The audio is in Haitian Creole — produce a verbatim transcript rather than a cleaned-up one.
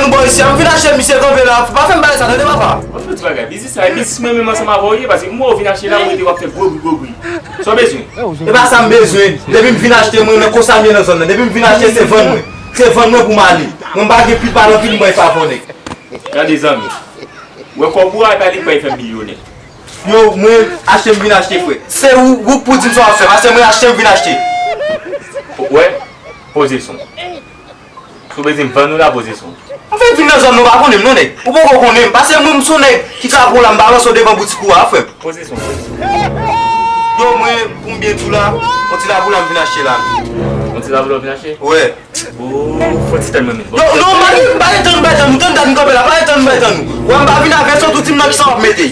Bon, isi a, m vin achte misye kanpe la. Pa fè m bagay sa, tande papa. Bon, tout bagay, biznis sa, e biznis mwen menm ansanm avè w ye, paske m wè w vin achte la, ou rete w ap fè gwo bri, gwo bri. Sa w bezwen? E pa sa m bezwen. Depi m vin achte, mwen renmen konsa m ye nan zòn nan. Depi m vin achte, se vann mwen. Se vann mwen pou m ale. Mwen m pa gen pil pale anpil, mwen e favò nèg. Gade zanmi. Wè kòb ou a, e pa li k pral fè m milyonè. Yo, mwen, achte m vin achte, frè. Se ou, ou k pou di m sa w ap fè, paske mwen achte m vin achte. Wè, poze son. Si w bezwen m vann ou la, poze son. M fenk vin nan zòn nan, ou pa konnen m non, nèg. Ou poko konnen m, paske mwen, m se yon nèg ki ka pran la, m balanse w devan boutik ou a, frè m. Poze son, poze son. Yo, mwen, pou m byen di w la, yon ti lapoula m vin achte la. Yon ti lapoula w vin achte? Wè. Ou fò ti tann mwen menm. Non, non, pa gen, pa gen tan nou bay tann nou. Tann dat m kanpe la, pa gen tan nou bay tann nou. Wè, m pa vin avè sa, tou di m nan kisa w ap mete.